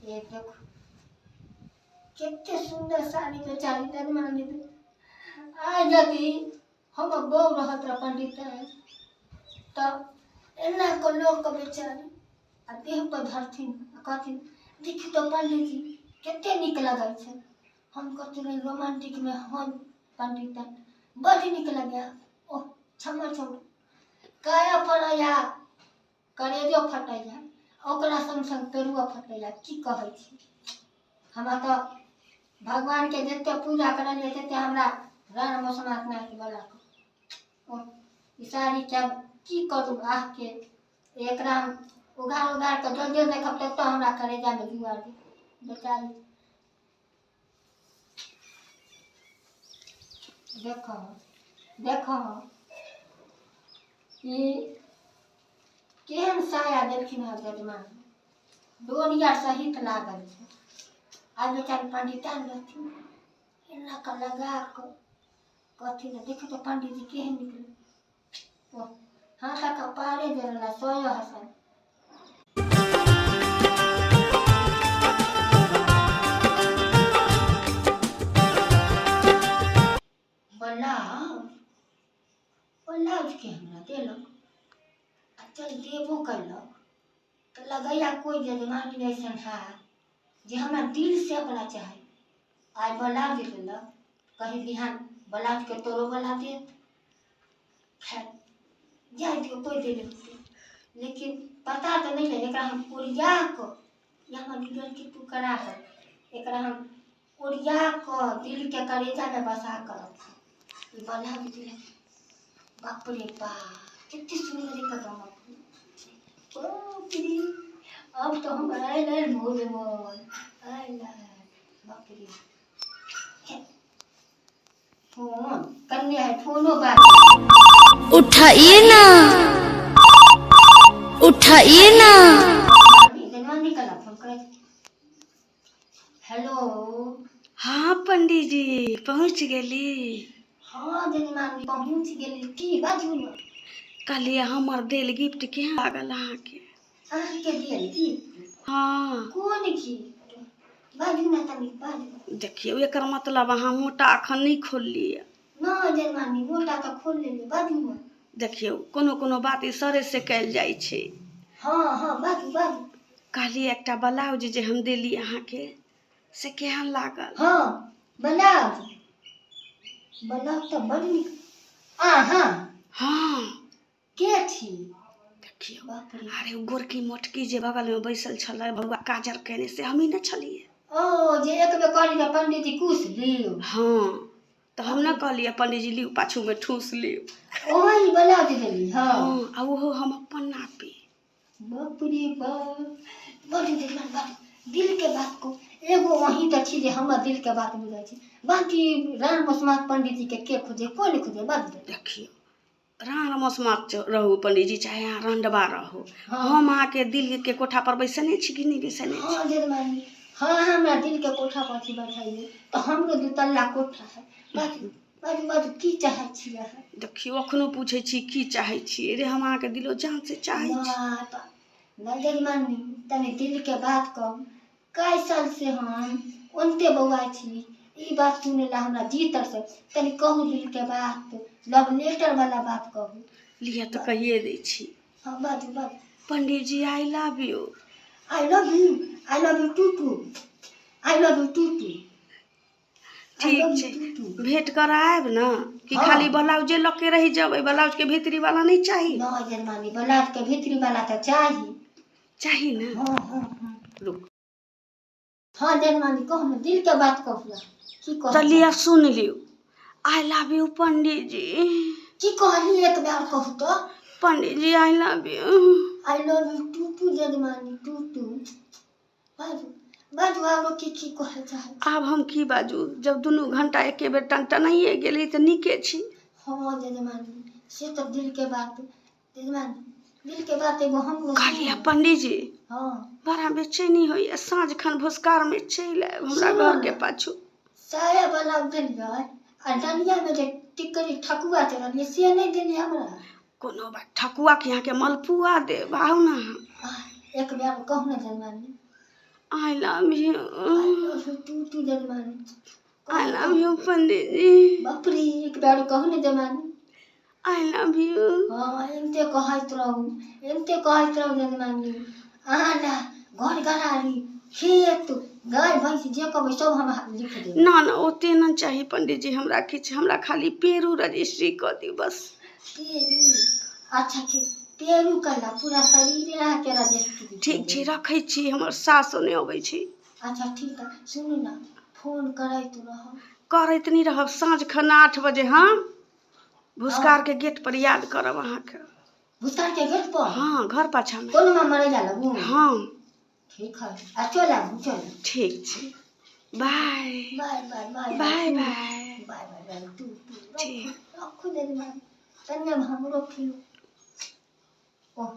ये देखो कते सुंदर साड़ी बेचारी जजमानी आ यदि हमर बहू रहत रह पंडित तऽ एना कऽ लोक के बेचारी आ देह पर धरथिन आ कहथिन देखी तो पंडित जी कते नीक लगै छै। हम कहते रही रोमांटिक में हम पंडित बड़ नीक लगैया। ओह क्षमा छौ काया फड़ैया करेजो फटैया ओकरा संग संग पेरुओ फटैया। की कहै छी, हमरा तऽ भगवान के जते पूजा करलियै तते हमरा रण मौसमाक नाथ बोला ओ ई साड़ी के की करू आह के एकरा हम उघार उघार के जो जो देखब तत हमरा करेजा में जुआ दे बेचारी। देखो देखो ई केहन साया देलखिन हँ जजमान, डोरिया सहित लागल छै। आ बेचारी पंडिताइन रहथिन एना कऽ लगा कऽ कहथिन देखो तो पंडित जी केहन निकल। ओ हाथ कपारे जरला सोयो हसन। ब्लाउज के हमरा देलक आ चल देबो कयलक तऽ लगैया कोइ जजमानी अइसन है जे हमरा दिल से ओकरा चाही। आइ ब्लाउज देलक कहीं बिहान ब्लाउज के तोरो बला देत। खैर जाय दियौ कोइ देले होतै, लेकिन पता तऽ नहि है। एकरा हम ओरिया कऽ ई हमर दिल के टुकड़ा है, एकरा हम ओरिया कऽ दिल के करेजामे बसा कऽ रखब। ई ब्लाउज देलक, बाप रे बाप कते सुंदर एकर रंग। बाप रे अब तो हम आयल आयल भोरे मोल आयल बाप रे। फोन कन्ने है फोनो बात उठाइए ना, उठाइए ना। फोन करे। हेलो। हाँ पंडित जी पहुँच गेली। हाँ जजमानी पहुँच गेली। की बाजू न? कहलियै हमर देल गिफ्ट केहन लागल अहाँके? अहाँके देल गिफ्ट? हाँ। कोन गिफ्ट बाजू ना तनी बाजू। देखियौ एकर मतलब अहाँ मोटा अखन नहि खोललियै। न जजमानी मोटा तऽ खोल लेलियै, बाजू न। देखियौ कोनो कोनो बात इशारे से कयल जाइ छै। हाँ हाँ बाजू बाजू। कहलियै एकटा ब्लाउज जे हम देली अहाँके से केहन लागल? हाँ ब्लाउज ब्लाउज तऽ बड़ नीक। अहाँ हाँ के छी? देखियौ बाप रे। अरे ओ गोरकी मोटकी जे बगलमे बैसल छलै भगवा काजर केने से हमही ने छलियै। ओ जे एक बेर कहली जे पंडित जी कुश लियौ। हाँ तऽ हम ने कहलियै पंडित जी लिउ पाछूमे ठूस लिउ। ओही ब्लाउज देली। हाँ हाँ आ ओहो हम अपन नापी। बाप रे बाप बड़ जजमान बात दिल के बात को एगो वहीं तऽ छी जे हमर दिल के बात बुझै छी, बाकी राम मसमात पंडित जी के खोजे कोइ नहि खोजे। बाजू। देखियौ राण मसमात रहू पंडित जी चाहे अहाँ रंडवा रहू, हाँ। हम अहाँके दिल के कोठा पर बैसने छी कि नहि बैसने छी? हाँ जजमानी हाँ हमरा दिल के कोठा पर छी बैठैले तऽ हमरो दू तल्ला कोठा है। बाजू बाजू बाजू की चाहै छी अहाँ? देखियौ अखनो पूछै छी की चाहै छी। रे हम अहाँके दिलो जान से चाहै छी। नहि जजमानी तनी दिल के बात कहू। कई साल से हम ओनते बौआइ छी, ई बात सुनै ला हमरा जी तरसै। तनी कहू दिल के बात, लव लेटर वाला बात कहू। लिअ तऽ कहिए दै छी। हाँ बाजू बाजू। पंडित जी I love you. I love you, I love you too too, I love you too too. ठीक छै भेंट करायब ने कि हाँ। खाली ब्लाउजे लऽ के रहि जेबै? ब्लाउज के भीतरी वाला नहि चाही? न जजमानी ब्लाउज के भीतरी वाला तऽ चाही। चाही ने? हाँ हाँ हाँ। रुक। हाँ जजमानी कहू ने दिल के बात कहू ने। की कहू? तऽ लिअ सुन लियौ। I love you पंडित जी। की कहली एक बार कहू तऽ? पंडित जी I love you. I love you too too जजमानी to to. बाजू बाजू आरो की की कहै चाहै? आब हम की बाजू, जब दुनू घंटा एके बेर टनटनाइए गेली तऽ नीके छी। हाँ जजमानी से तऽ दिल के बात जजमानी दिल के बात एगो हमरो कहलियै पंडित जी हाँ बड़ा बेचैनी होइए, साँझ खन भोसकारमे चलि आयब हमरा सुनू घरके पाछू। साया ब्लाउज देलियै आ डलिया में जे टिकरी ठकुआ चढ़लियै से नहि देलियै हमरा। कोनो बात ठकुआ के अहाँके मलपुआ देब, आउ ने अहाँ। आह, एक बेर कहू ने जजमानी। I love you. Too too जजमानी। I love you पंडित जी। बाप रे, एक बार कहू ने जजमानी। I love you. हाँ, एनते कहैत रहू, एनते कहैत रहू जजमानी। अहाँ ला घर घरारी खेत गाय भैंस जे कहबै सब हम लिख देब। ना ना, ओते ना चाही पंडित जी हमरा किछु, हमरा खाली पेरू रजिस्ट्री कऽ दियौ बस। पेरू? अच्छा ठीक, पेरू कला पूरा शरीर अहाँके रजिस्ट्री। ठीक छै, रखै छी, हमर सासो नहि अबै छै। अच्छा ठीक है, सुनू ने, फोन करैत रहब। करैत नहि रहब, साँझ खन 8 बजे हम भुसकार के गेट पर याद करब अहाँके। भुसकार के गेट पर? हाँ, घर पाछामे। कोनो मरैया लगू? हाँ। ठीक है, आ चल आबू, चल। ठीक छै, bye. Bye bye bye. Bye bye. Bye bye bye, too too. ठीक। रखू जजमान, तन्ने हमरो खिलो। ओह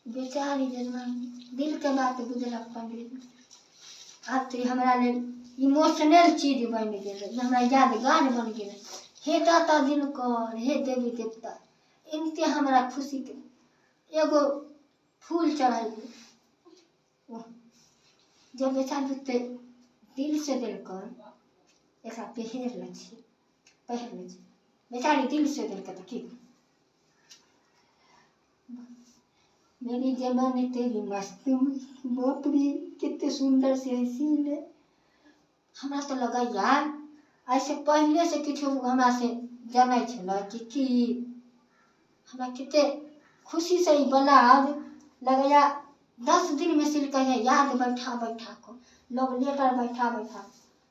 बेचारी जजमान दिल के बात बुझलक पंडित। आब तऽ ई हमरा लेल इमोशनल चीज बनि गेलै, ई हमरा यादगार बनि गेलै। हे दाता दिनकर, हे देवी देवता, इनके हमरा खुशीके एगो फूल चढ़ैबै। ओह जब बेचारी ओते दिल से देलकै, एकरा पहिर लै छी, पहिर लै छी। बेचारी दिल से देलकै तऽ की। मेरी जवानी तेरी मस्त मस्त। बाप रे, कते सुन्दर से सील। हमरा तऽ लगैया एहिसँ पहिले से किछु हमरा से जनै छलै कि की हमरा कते खुशीसँ ई ब्लाउज लगैया 10 दिनमे सिलकै है। याद बैठा बैठा कऽ, लव लेटर बैठा बैठा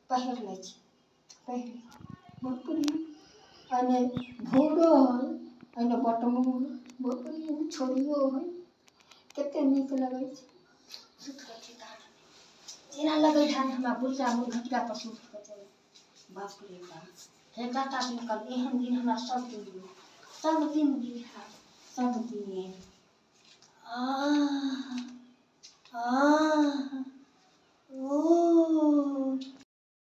पहिर लै छी, पहिर लै छी। बाप रे, एहिमे भोरो है, एहिमे बटमो है, बाप रे, एहिमे छोड़ियो है। कते नीक लगै छै। सुति रहै छै गार्डनमे, जेना लगै है हमरा बुढ़िया घटिया पर सुति कऽ चल। बाप रे बाप, हे दाता दिनकर, एहन दिन हमरा सब दिन दियौ, सब दिन दिहा, सब दिन। आह।